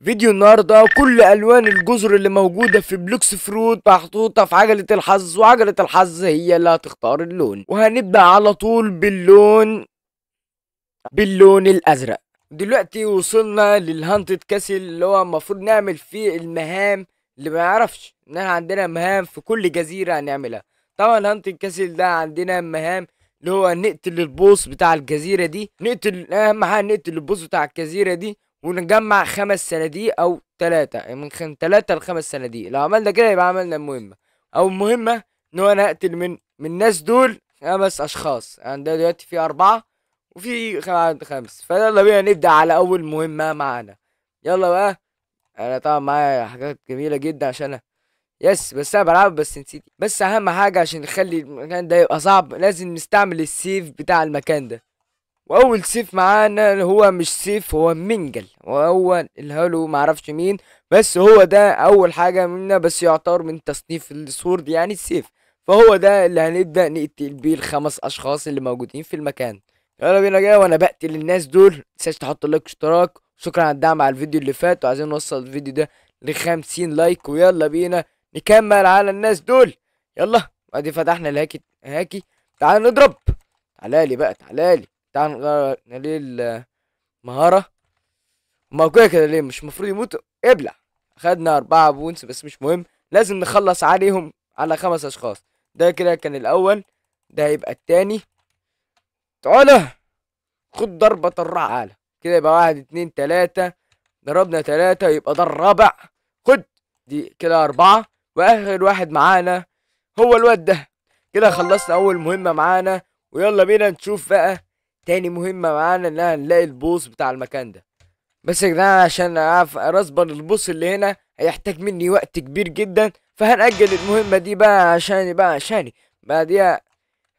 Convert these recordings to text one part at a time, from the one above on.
فيديو النهارده كل الوان الجزر اللي موجودة في Blox Fruit محطوطة في عجله الحظ، وعجلة الحظ هي اللي هتختار اللون. وهنبدا على طول باللون الازرق. دلوقتي وصلنا لل Haunted Castle اللي هو المفروض نعمل فيه المهام اللي ما يعرفش ان احنا عندنا مهام في كل جزيرة هنعملها. طبعا ال Haunted Castle ده عندنا مهام اللي هو نقتل ال boss بتاع الجزيرة دي، نقتل اهم حاجة نقتل ال boss بتاع الجزيرة دي ونجمع 5 صناديق او 3، من 3 ل5 صناديق. لو عملنا كده يبقى عملنا المهمة. او المهمة ان هو انا اقتل من الناس دول 5 اشخاص، عندنا دلوقتي في 4 وفي 5. فيلا بينا نبدا على اول مهمة معانا. يلا بقى، انا طبعا معايا حاجات جميلة جدا عشان yes، بس انا بلعب بس نسيت. بس اهم حاجة عشان نخلي المكان ده يبقى صعب لازم نستعمل السيف بتاع المكان ده. واول سيف معانا هو مش سيف، هو منجل، وهو الهالو معرفش مين، بس هو ده اول حاجة منا، بس يعتبر من تصنيف ال sword يعني السيف. فهو ده اللي هنبدا نقتل بيه ال5 اشخاص اللي موجودين في المكان. يلا بينا جاي وانا بقتل الناس دول. متنساش تحط like واشتراك، شكرا على الدعم على الفيديو اللي فات، وعايزين نوصل الفيديو ده ل50 like. ويلا بينا نكمل على الناس دول. يلا ادي فتحنا الهاكي هاكي، تعال نضرب. تعالى لي بقى، تعالى لي، تعال نغير ليه المهارة. ما كده كده ليه مش المفروض يموتوا؟ ابلع. خدنا 4 points بس مش مهم، لازم نخلص عليهم على 5 اشخاص. ده كده كان الاول، ده هيبقى التاني. تعالى خد ضربة الرعالة كده، يبقى 1 2 3، ضربنا 3 يبقى ده الرابع. خد دي كده 4، واخر واحد معانا هو الواد ده. كده خلصنا اول مهمة معانا، ويلا بينا نشوف بقى تاني مهمة معانا، ان هنلاقي ال boss بتاع المكان ده. بس يا جدعان عشان اعرف ارسبن ال boss اللي هنا هيحتاج مني وقت كبير جدا، فهنأجل المهمة دي بقى عشان بقى عشاني بعديها.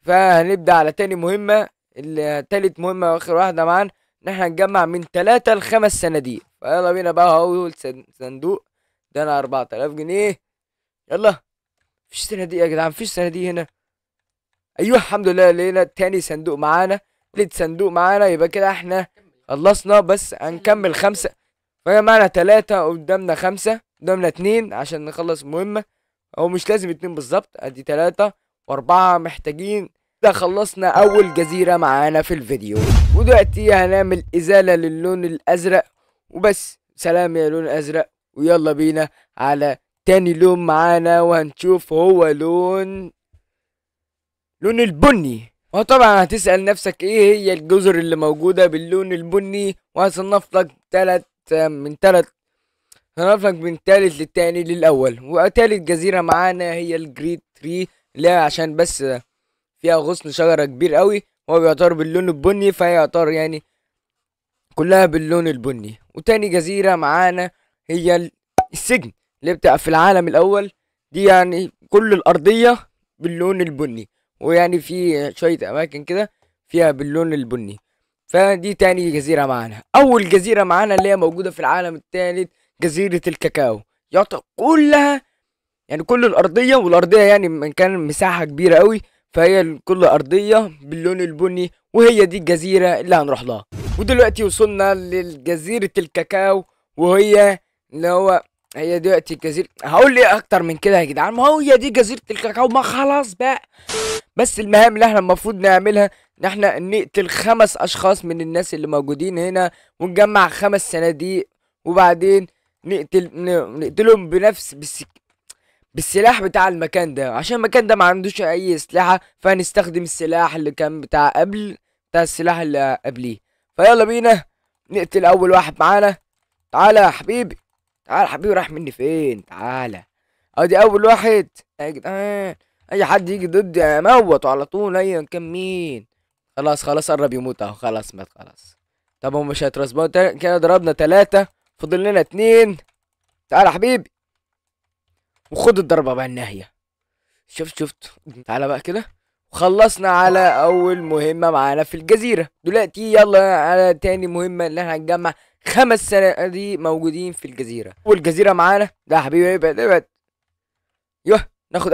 فهنبدأ على تاني مهمة، اللي تالت مهمة واخر واحدة معانا، ان احنا نجمع من 3 ل5 صناديق. فيلا بينا بقى. اول صندوق ده انا 4000 جنيه. يلا مفيش صناديق يا جدعان، مفيش صناديق هنا. ايوه الحمد لله لقينا تاني صندوق معانا، تالت صندوق معانا، يبقى كده احنا خلصنا. بس هنكمل 5، فهي معانا 3 قدامنا 5، قدامنا 2 عشان نخلص المهمة، او مش لازم 2 بالظبط، ادي 3 و4 محتاجين. ده خلصنا اول جزيرة معانا في الفيديو. ودلوقتي هنعمل ازالة للون الازرق وبس. سلام يا لون ازرق، ويلا بينا على تاني لون معانا، وهنشوف هو لون البني. وطبعا هتسأل نفسك ايه هي الجزر اللي موجودة باللون البني، وهصنف لك هصنف لك من تالت للتاني للاول. وتالت جزيرة معانا هي ال Great Tree، اللي هي عشان بس فيها غصن شجرة كبير قوي، هو بيعتبر باللون البني، فهي يعتبر يعني كلها باللون البني. وتاني جزيرة معانا هي السجن اللي بتبقى في العالم الاول، دي يعني كل الارضية باللون البني، ويعني في شوية اماكن كده فيها باللون البني. فدي تاني جزيرة معانا. اول جزيرة معانا اللي هي موجودة في العالم الثالث جزيرة الكاكاو، يعتبر كلها يعني كل الارضية، والارضية يعني من كان مساحة كبيرة قوي، فهي كل ارضية باللون البني، وهي دي الجزيرة اللي هنروح لها. ودلوقتي وصلنا لجزيرة الكاكاو، وهي اللي هو هي دلوقتي الجزيرة. هقول ليه اكتر من كده يا جدعان؟ ما هي دي جزيرة الكاكاو، ما خلاص بقى. بس المهام اللي احنا المفروض نعملها ان احنا نقتل 5 اشخاص من الناس اللي موجودين هنا، ونجمع 5 صناديق، وبعدين نقتلهم بنفس بالسلاح بتاع المكان ده، عشان المكان ده ما عندوش اي اسلحة، فهنستخدم السلاح اللي كان بتاع قبل بتاع السلاح اللي قبليه. فيلا بينا نقتل اول واحد معانا. تعالى يا حبيبي، تعالى يا حبيبي، راح مني فين؟ تعالى ادي اول واحد يا جدعان. اي حد يجي ضدي اموت على طول ايا كان مين. خلاص خلاص قرب يموت اهو، خلاص مات خلاص. طب هم مش هيترسبوا كده، ضربنا 3 فاضل لنا 2. تعالى يا حبيبي وخد الضربة بقى الناهية. شفت تعالى بقى كده. وخلصنا على اول مهمة معانا في الجزيرة. دلوقتي يلا على تاني مهمة، اللي احنا هنجمع 5 صناديق موجودين في الجزيرة. اول جزيرة معانا ده يا حبيبي، ابعد ابعد. يوه ناخد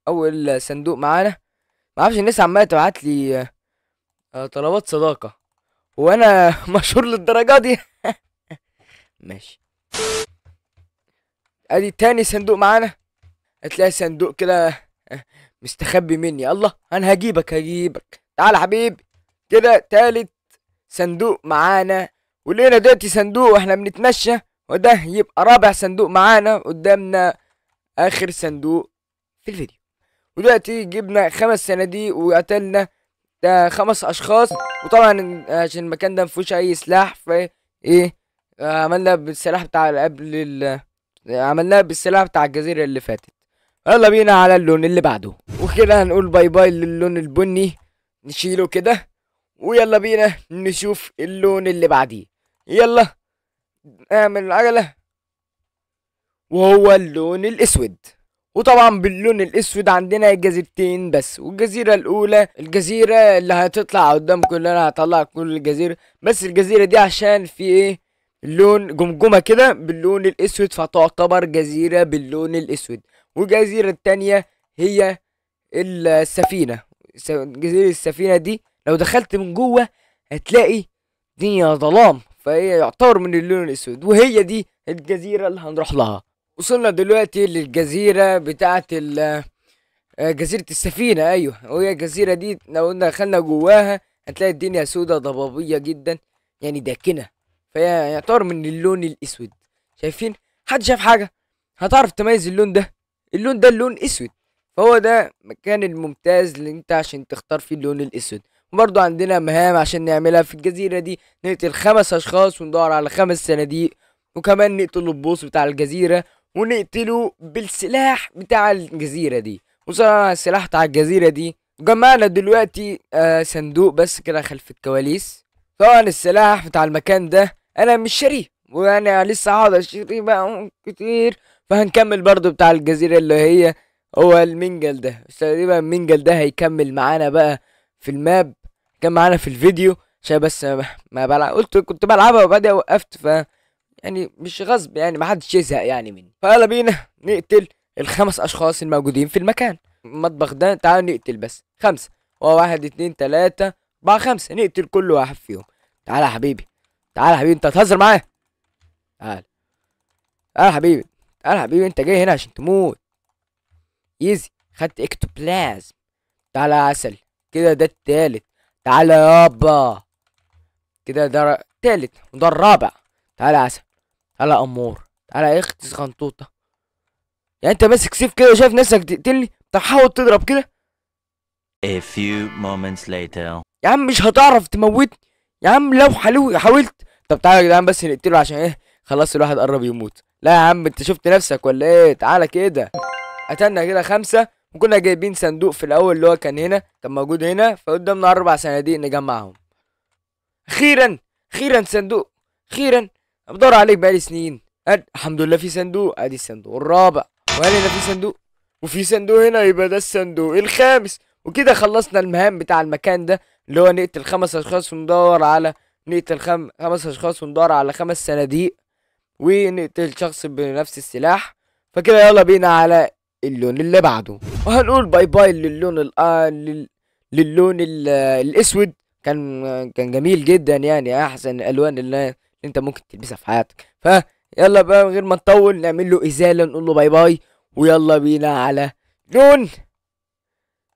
اول صندوق معانا. معرفش الناس عماله تبعت لي طلبات صداقه، وانا مشهور للدرجة دي. ماشي ادي تاني صندوق معانا. هتلاقي صندوق كده مستخبي مني. الله، انا هجيبك هجيبك، تعال يا حبيبي. كده تالت صندوق معانا، ولقينا دلوقتي صندوق واحنا بنتمشى، وده يبقى رابع صندوق معانا. قدامنا اخر صندوق في الفيديو. ودلوقتي جبنا 5 صناديق وقتلنا ده 5 اشخاص. وطبعا عشان المكان ده مفيهوش اي سلاح، فا ايه عملنا بالسلاح بتاع قبل عملناه بالسلاح بتاع الجزيرة اللي فاتت. يلا بينا على اللون اللي بعده. وكده هنقول bye bye للون البني، نشيله كده، ويلا بينا نشوف اللون اللي بعديه. يلا اعمل العجلة، وهو اللون الاسود. وطبعا باللون الاسود عندنا جزيرتين بس، والجزيرة الاولى الجزيرة اللي هتطلع قدامكم، اللي انا هطلع كل الجزيرة، بس الجزيرة دي عشان في ايه اللون جمجمة كده باللون الاسود، فتعتبر جزيرة باللون الاسود. والجزيرة التانية هي السفينة. جزيرة السفينة دي لو دخلت من جوه هتلاقي دنيا ظلام، فهي يعتبر من اللون الاسود، وهي دي الجزيرة اللي هنروح لها. وصلنا دلوقتي للجزيرة بتاعة جزيرة السفينة. ايوه، وهي الجزيرة دي لو دخلنا جواها هتلاقي الدنيا سودة ضبابية جدا، يعني داكنة، فهي يعتبر من اللون الاسود. شايفين؟ حد شاف حاجة؟ هتعرف تميز اللون ده، اللون ده اللون اسود، فهو ده المكان الممتاز اللي انت عشان تختار فيه اللون الاسود. وبرضو عندنا مهام عشان نعملها في الجزيرة دي، نقتل 5 اشخاص وندور على 5 صناديق، وكمان نقتل البوس بتاع الجزيرة، ونقتله بالسلاح بتاع الجزيرة دي. وصلنا السلاح بتاع الجزيرة دي، وجمعنا دلوقتي صندوق بس كده خلف الكواليس. طبعا السلاح بتاع المكان ده انا مش شاريه، وانا لسه هقعد اشتري بقى كتير، فهنكمل برضو بتاع الجزيرة اللي هي هو المنجل ده. تقريبا المنجل ده هيكمل معانا بقى في ال map، كان معانا في الفيديو، عشان بس ما بلعب، قلت كنت بلعبها وبعدين وقفت، ف يعني مش غصب، يعني ما حدش يزهق يعني مني. فيلا بينا نقتل ال5 اشخاص الموجودين في المكان المطبخ ده. تعالوا نقتل بس 5، هو 1 2 3 4 5، نقتل كل واحد فيهم. تعالى يا حبيبي، تعالى يا حبيبي، انت هتهزر معايا؟ تعالى تعالى يا حبيبي، تعالى يا حبيبي، انت جاي هنا عشان تموت. easy، خدت اكتوبلازم. تعالى يا عسل كده، ده التالت. تعالى يابا كده، ده التالت وده الرابع. تعالى يا عسل، تعالى يا امور، تعالى يا اختي صغنطوطه. يعني انت ماسك سيف كده وشايف نفسك تقتلني؟ طب حاول تضرب كده. A few moments later. يا عم مش هتعرف تموتني يا عم لو حاولت. طب تعالى يا جدعان بس نقتله عشان ايه، خلاص الواحد قرب يموت. لا يا عم انت شفت نفسك ولا ايه؟ تعالى كده. قتلنا كده 5، وكنا جايبين صندوق في الاول اللي هو كان هنا، كان موجود هنا، فقدامنا 4 صناديق نجمعهم. اخيرا اخيرا صندوق، اخيرا. بدور عليك بقالي سنين. الحمد لله في صندوق، ادي الصندوق الرابع، وهل هنا في صندوق، وفي صندوق هنا، يبقى ده الصندوق الخامس. وكده خلصنا المهام بتاع المكان ده، اللي هو نقتل 5 اشخاص وندور على، نقتل 5 اشخاص وندور على 5 صناديق، ونقتل شخص بنفس السلاح. فكده يلا بينا على اللون اللي بعده، وهنقول bye bye للون للون الاسود. كان جميل جدا، يعني احسن الالوان اللي انت ممكن تلبسها في حياتك. فيلا بقى من غير ما نطول نعمل له ازالة، نقول له bye bye، ويلا بينا على لون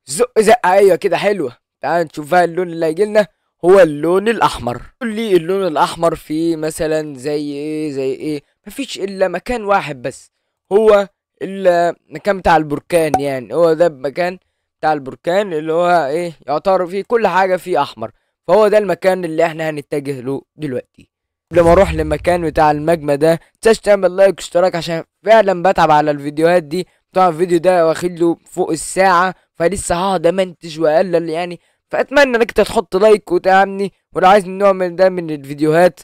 زق زقه. ايوه كده حلوة. تعال نشوف بقى اللون اللي هيجي لنا، هو اللون الاحمر. قول لي اللون الاحمر فيه مثلا زي ايه؟ زي ايه؟ مفيش الا مكان واحد بس، هو المكان بتاع البركان. يعني هو ده المكان بتاع البركان اللي هو ايه، يعتبر فيه كل حاجة فيه احمر، فهو ده المكان اللي احنا هنتجه له دلوقتي. قبل ما اروح للمكان بتاع الماجما ده، متنساش تعمل like واشتراك عشان فعلا بتعب على الفيديوهات دي. طبعا الفيديو ده واخد له فوق الساعة، فلسه هقعد امنتج واقلل يعني، فاتمنى انك تحط like وتدعمني، ولو عايز نوع من ده من الفيديوهات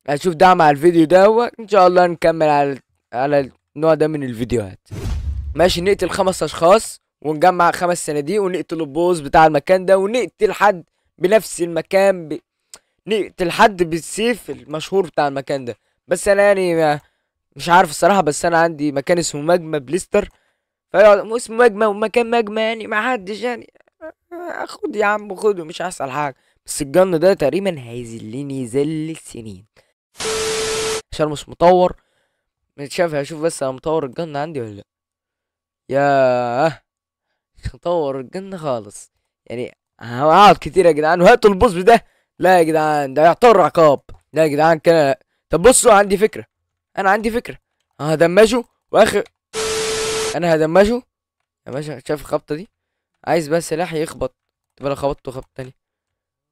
اشوف دعم على الفيديو ده، وان شاء الله نكمل على النوع ده من الفيديوهات. ماشي، نقتل 5 اشخاص ونجمع 5 صناديق، ونقتل ال boss بتاع المكان ده، ونقتل حد بنفس المكان نقتل حد بالسيف المشهور بتاع المكان ده. بس انا يعني مش عارف الصراحة، بس انا عندي مكان اسمه Magma Blaster، فيقعد اسمه ماجما ومكان ماجما، يعني ما حدش يعني خد يا عم خده، مش هيحصل حاجة. بس ال gun ده تقريبا هيذلني ذل السنين عشان مش مطور، مش شايف، هشوف بس انا مطور ال gun عندي ولا لا. ياه مطور ال gun خالص يعني، هقعد كتير يا جدعان. وهاتوا ال boss ده. لا يا جدعان ده يعتبر عقاب. لا يا جدعان كده. طب بصوا عندي فكرة، انا عندي فكرة. هدمجه واخر، انا هدمجه يا باشا. شايف الخبطه دي؟ عايز بس سلاح يخبط. طب انا خبطته خبطه تانية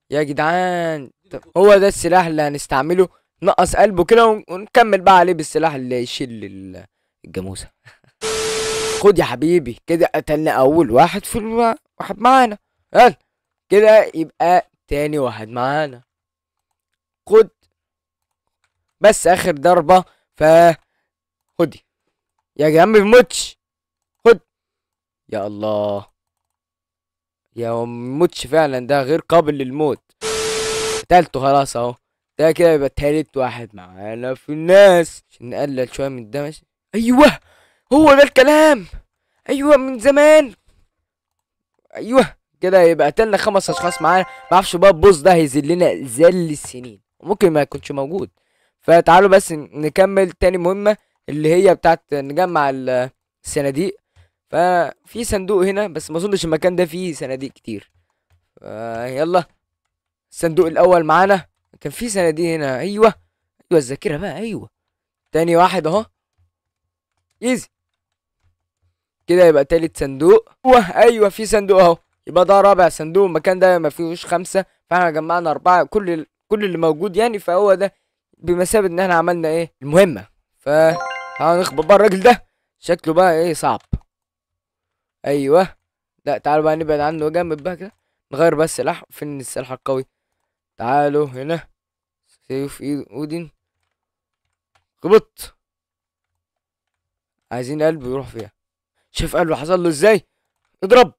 يا جدعان. طب هو ده السلاح اللي هنستعمله، نقص قلبه كده ونكمل بقى عليه بالسلاح اللي يشيل الجاموسة. خد يا حبيبي كده، قتلنا اول واحد في واحد معانا. يلا كده يبقى تاني واحد معانا. خد بس اخر ضربه، ف خدي يا جدعان ما بيموتش. خد يا الله، يا مموتش فعلا، ده غير قابل للموت. قتلته خلاص اهو. ده كده يبقى تالت واحد معانا في الناس. عشان نقلل شوية من الدمج. ايوه هو ده الكلام، ايوه من زمان. ايوه كده يبقى قتلنا 5 اشخاص معانا. معرفش بقى ال boss ده هيذلنا ذل السنين، وممكن ما يكونش موجود. فتعالوا بس نكمل تاني مهمة اللي هي بتاعت نجمع الصناديق. ففي صندوق هنا بس ما اظنش المكان ده فيه صناديق كتير. يلا الصندوق الاول معانا، كان في صناديق هنا. ايوه ايوه الذاكرة بقى. ايوه تاني واحد اهو، easy كده يبقى تالت صندوق. ايوه في صندوق اهو، يبقى ده رابع صندوق. المكان ده ما فيهوش 5، فاحنا جمعنا 4 كل اللي موجود يعني. فهو ده بمثابة ان احنا عملنا ايه المهمة. ف تعالوا نخبط بقى الراجل ده، شكله بقى ايه صعب. ايوه لا تعالوا بقى نبعد عنه جنب بقى كده، نغير بس سلاح. فين السلاح القوي؟ تعالوا هنا، سيف ايد اودين. خبط، عايزين قلبه يروح فيها. شوف قلبه حصل له ازاي. اضرب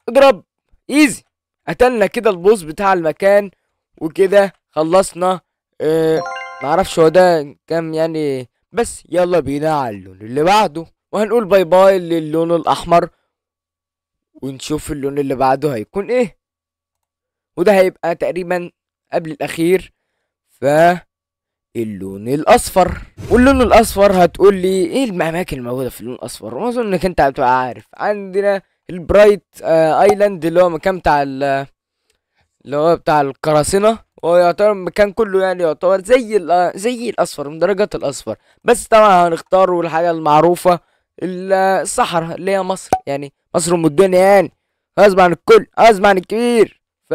اضرب، easy. قتلنا كده ال boss بتاع المكان، وكده خلصنا. معرفش هو ده كام يعني، بس يلا بينا على اللون اللي بعده. وهنقول bye bye للون الاحمر، ونشوف اللون اللي بعده هيكون ايه. وده هيبقى تقريبا قبل الاخير، ف اللون الاصفر. واللون الاصفر هتقول لي ايه الاماكن الموجودة في اللون الاصفر؟ واظن انك انت هتبقى عارف. عندنا ال Pirate Island اللي هو مكان بتاع اللي هو بتاع القراصنة، ويعتبر المكان كله يعني يعتبر زي الاصفر من درجات الاصفر. بس طبعا هنختار الحاجة المعروفة، الصحراء اللي هي مصر، يعني مصر ام الدنيا يعني، غصب عن الكل غصب عن الكبير. ف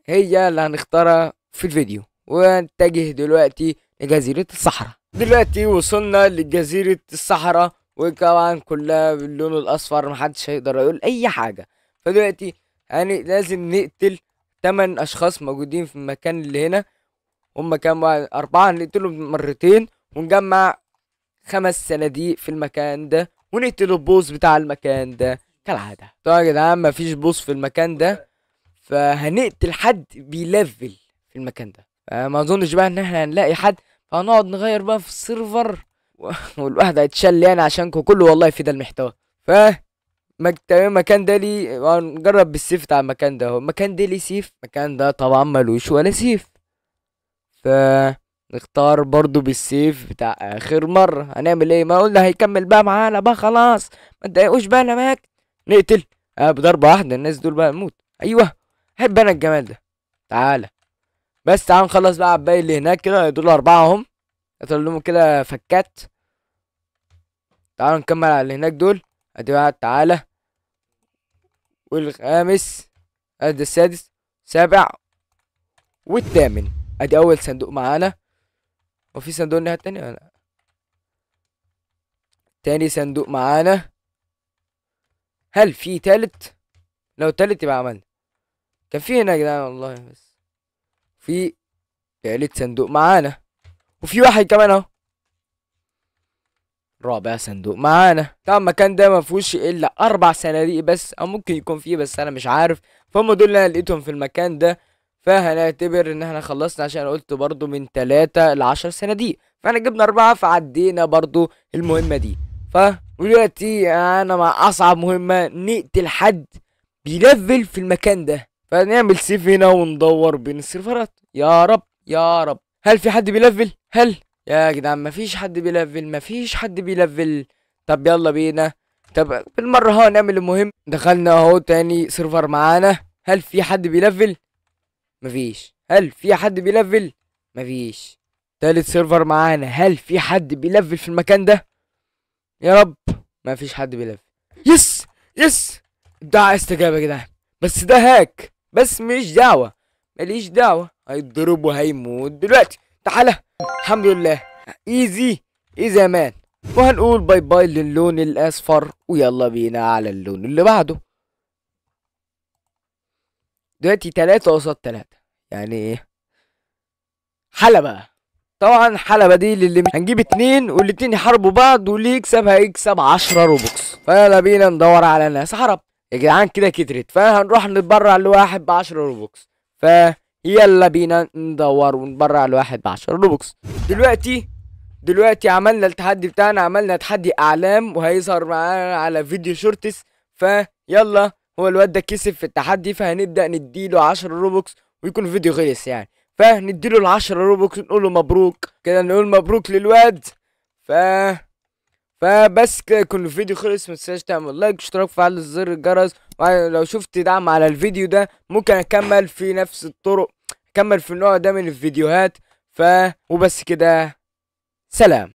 هي اللي هنختارها في الفيديو. ونتجه دلوقتي لجزيرة الصحراء. دلوقتي وصلنا لجزيرة الصحراء، وطبعا كلها باللون الاصفر، محدش هيقدر يقول اي حاجة. فدلوقتي يعني لازم نقتل 8 اشخاص موجودين في المكان اللي هنا. هما كام؟ 4. نقتلهم مرتين ونجمع 5 صناديق في المكان ده، ونقتل ال boss بتاع المكان ده كالعادة. طبعا يا جدعان مفيش boss في المكان ده، فهنقتل حد بيلفل في المكان ده. ما اظنش بقى ان احنا هنلاقي حد، فهنقعد نغير بقى في ال server والواحد هيتشل يعني عشانكم كله والله في ده المحتوى. ف المكان ده ليه نجرب بالسيف بتاع المكان ده. هو المكان ده ليه سيف؟ المكان ده طبعا ملوش ولا سيف، فنختار برضو بالسيف بتاع اخر مرة. هنعمل ايه؟ ما قلنا هيكمل بقى معانا بقى خلاص، ما تضايقوش بقى. لما نقتل بضربة واحدة الناس دول بقى نموت. ايوه احب انا الجمال ده. تعالى بس تعالى نخلص بقى على الباقي اللي هناك كده، دول 4 اهم، قتل لهم كده فكات. تعالوا نكمل على اللي هناك دول. ادي واحد، تعالى، والخامس، ادي السادس، سابع، والثامن. ادي اول صندوق معانا. وفي صندوق الناحية التانية ولا لا؟ تاني صندوق معانا. هل في تالت؟ لو تالت يبقى عملنا. كان في هنا يا جدعان والله، بس في تالت صندوق معانا، وفي واحد كمان اهو، رابع صندوق معانا. طبعا المكان ده ما فيهوش الا 4 صناديق بس، او ممكن يكون فيه بس انا مش عارف. فهم دول اللي انا لقيتهم في المكان ده، فهنعتبر ان احنا خلصنا، عشان قلت برضو من 3 ل 10 صناديق، فاحنا جبنا 4، فعدينا برضو المهمة دي. ف ودلوقتي انا مع اصعب مهمة، نقتل حد بيلفل في المكان ده. فنعمل سيف هنا وندور بين السيرفرات. يا رب يا رب، هل في حد بيلفل؟ هل يا جدعان مفيش حد بيلفل، مفيش حد بيلفل. طب يلا بينا، طب بالمرة اهو نعمل المهم. دخلنا اهو تاني server معانا. هل في حد بيلفل؟ مفيش. هل في حد بيلفل؟ مفيش. تالت server معانا، هل في حد بيلفل في المكان ده؟ يا رب مفيش حد بيلفل. yes yes، الدعاء استجاب يا جدعان. بس ده hack، بس مش دعوة، ماليش دعوة، هيتضرب وهيموت دلوقتي. تعالى، الحمد لله، easy easy يا man. وهنقول bye bye للون الاصفر، ويلا بينا على اللون اللي بعده. دلوقتي 3 قصاد 3، يعني ايه؟ حلبة. طبعا حلبة دي للي هنجيب 2 والاتنين يحاربوا بعض، واللي يكسب هيكسب 10 Robux. فيلا بينا ندور على ناس عرب يا جدعان، كده كترت، فهنروح نتبرع لواحد ب10 Robux. فيلا بينا ندور ونبرع لواحد ب10 Robux. دلوقتي عملنا التحدي بتاعنا، عملنا تحدي اعلام وهيظهر معانا على فيديو Shorts. فيلا هو الواد ده كسب في التحدي، فهنبدأ نديله 10 Robux ويكون الفيديو خلص يعني. فنديله ال10 Robux ونقول له مبروك كده، نقول مبروك للواد. فبس كده يكون الفيديو خلص. ما تنساش تعمل like واشتراك وفعل زر الجرس، ولو شفت دعم على الفيديو ده ممكن اكمل في نفس الطرق، اكمل في النوع ده من الفيديوهات. وبس كده، سلام.